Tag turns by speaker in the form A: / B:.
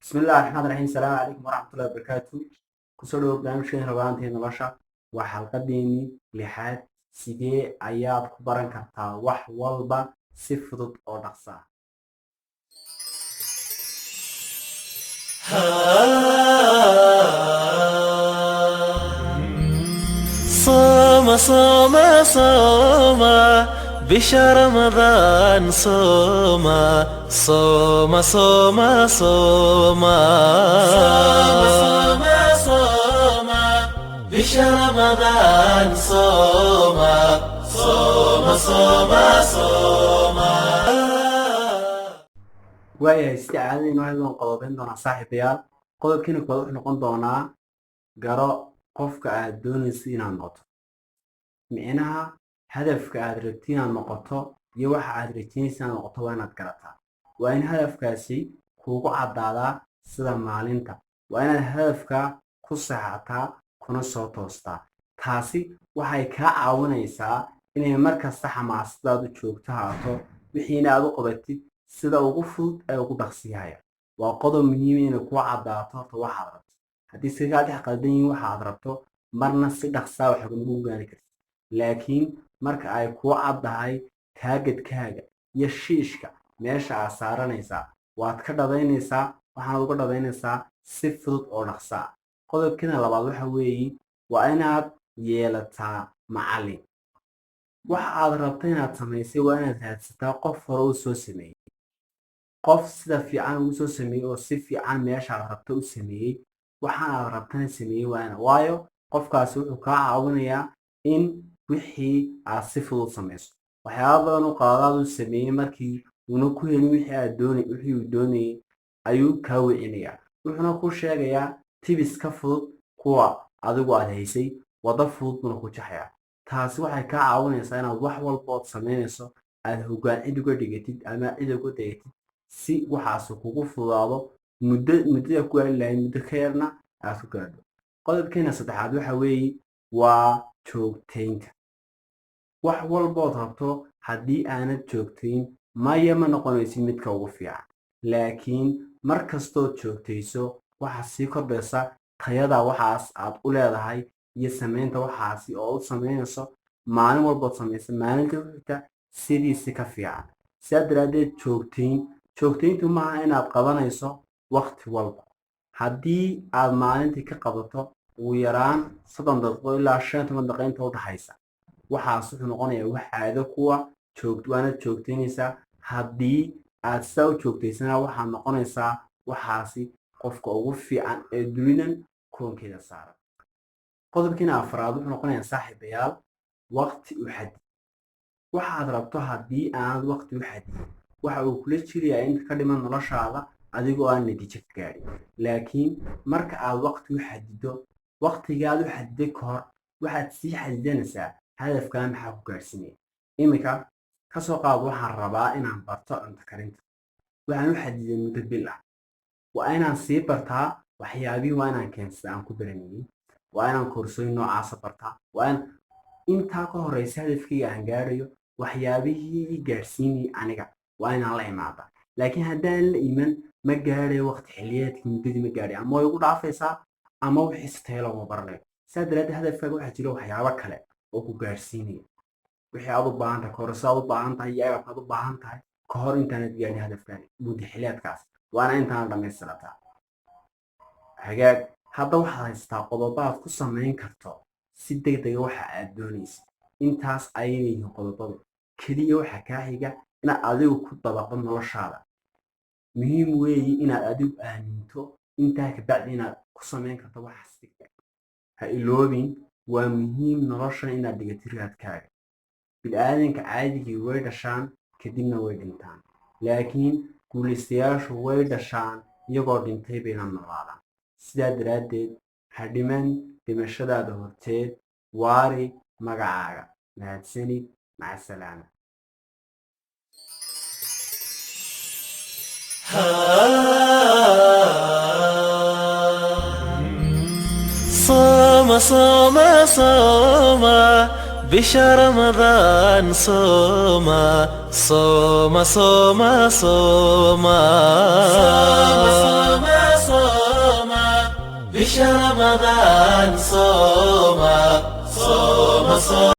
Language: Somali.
A: Bismillahi raxmaan raxiim. Salaamu calaykum waraxmatullahi wabarakaatu. Kusoo dhawo barnaamijkeena Rabaantii Nolosha. Waa xalqadeenii lixaad. Sidee ayaad ku baran kartaa wax walba si fudud oo dhaqsa ah?
B: صوم صوم صوم بشهر رمضان، صوم صوم صوم صوم صوم صوم بشهر رمضان، صوم صوم صوم صوم.
A: Waayahay, sida caadadeynu ahayd waan qodobeyn doonaa, saaxiibayaal. Qodobkiina koowaad wuxuu noqon doonaa: garo qofka aad doonaysa inaad noqoto. Micnaha, hadafka aad rabti inaad noqoto iyo waxa aad rajaynaysa inaad noqoto waa inaad garataa. Waa in hadafkaasi kuugu caddaadaa sida maalinta. Waa inaad hadafka ku seexataa kuna soo toostaa. Taasi waxay kaa caawinaysaa inay markasta xamaasadaadu joogto haato, wixiina aad u qabatid sida ugu fudud ee ugu dhaqsiyahaya. Waa qodob muhiim inay kuu caddaato horta waxaad rabto. Haddii si kaa dhex qaldan yihiin waxaad rabto, marna si dhaqsaa wax kuma gaari kartid. Laakiin marka ay kuu caddahay targetkaaga iyo shiishka meesha aad saaranaysaa, waad ka dhabaynaysaa, waxaanaad uga dhabaynaysaa si fudud oo dhaqsa ah. Qodobkina labaad waxa weeye: waa inaad yeelataa macallin. Waxa aad rabto inaad samaysay waa inaad raadsataa qof hore u soo sameeyey, qof sida fiican ugu soo sameeyey oo si fiican meesha aad rabto u sameeyey, waxaan aad rabtana sameeyey. Waana waayo, qofkaasi wuxuu kaa caawinayaa in wixii aad si fudud samayso. Waxyaaba badan u qaadaad uu sameeyey, markii uuna ku helin wixii aad doonay, wixii uu doonayey ayuu kaa wicinayaa, wuxuuna ku sheegayaa tips ka fudud kuwa adigu aad haysay. Waddo fudud buuna ku jaxayaa. Taasi waxay kaa caawinaysaa inaad wax walba ood samaynayso aad hoggaan cid uga dhigatid ama cid uga dagatid, si waxaas kugu fududaado, muddo muddada ku gaari lahayd muddo ka yarna aad ku gaadho. Qodobkeena saddexaad waxa weeye waa joogtaynta. Wax walbood rabto haddii aanad joogtayn, maya, ma noqonaysid midka ugu fiican. Laakiin mar kastood joogtayso, waxaa sii kordhaysa tayada waxaas aad u leedahay iyo samaynta waxaasi oo u samaynayso. Maalin walbood samaysa, maalinta ku xigta sidiisi ka fiican. Sidaa daraaddeed joogtayn. Joogtayntu maaha inaad qabanayso waqti walba. Haddii aad maalintii ka qabato ugu yaraan 30 daqiiqo ilaa 15 daqiiqo inta udhaxaysa, waxaas wuxuu noqonayaa wax caado kuwa joog, waanaad joogtaynaysaa. Haddii aad sidaa u joogtaysana, waxaad noqonaysaa waxaasi qofka ugu fiican ee dunidan koonkeeda saaran. Qodobkiina afraad wuxuu noqonayaa, saaxiibayaal, waqti u xadid waxaad rabto. Haddii aanad waqti u xadidin, waxa uu kula jirayaa inta ka dhiman noloshaada adigoo aan natiijo ka gaadhin. Laakiin marka aad waqti u xadido, waqtigaad u xadiday ka hor waxaad sii xadidanaysaa hadafkaa maxaa ku gaadhsiinaya. Iminka kasoo qaad, waxaan rabaa inaan barto cunto karinta. Waxaan u xadiday muddo bil ah. Waa inaan sii bartaa waxyaabihii, waa inaan keensada aan ku baranayay, waa inaan koorsooyin noocaasa bartaa, waa in intaa ka horeysa hadafkayga aan gaadhayo waxyaabihii i gaadhsiinayay aniga waa inaan la imaada. Laakiin haddaan la iman, ma gaadhayo waqti xiliyeedkii, muddadii ma gaadhayo, ama way igu dhaafaysaa ama wixiise tayo looma baranayo. Sidaa daraaddeed hadafkaaga waxaa jira waxyaabo kale oo ku gaadhsiinaya wixii aad u baahan tahay, koorso aad u baahan tahay iyo agabka aad u baahan tahay ka hor intaanad gaadhin hadafkaaga muddo xileedkaas, waana intaana dhammaystirataa. Hagaag, hadda waxaad haysataa qodobo aad ku samayn karto si degdega waxa aad doonaysa. Intaas ayayna yihiin qodobadu. Keliya waxa kaa xiga inaad adigu ku dabaqdo noloshaada. Muhiim weeyi inaad adigu aaminto intaa kabacdi inaad ku samayn karto waxaas degdeg. Ha iloobin, waa muhiim noloshan inaad dhigatid raadkaaga. Bini'aadanka caadigii way dhashaan, kadibna way dhintaan, laakiin guulaystayaashu way dhashaan iyagoo dhintay bayna noolaadaan. Sidaa daraaddeed ha dhiman dhimashadaada horteed. Waari magacaaga. Mahadsanid, maca salaama.
B: صوم صوم صوم بشهر رمضان، صوم صوم صوم صوم صوم. Bisha Ramadaan sooma, sooma, sooma.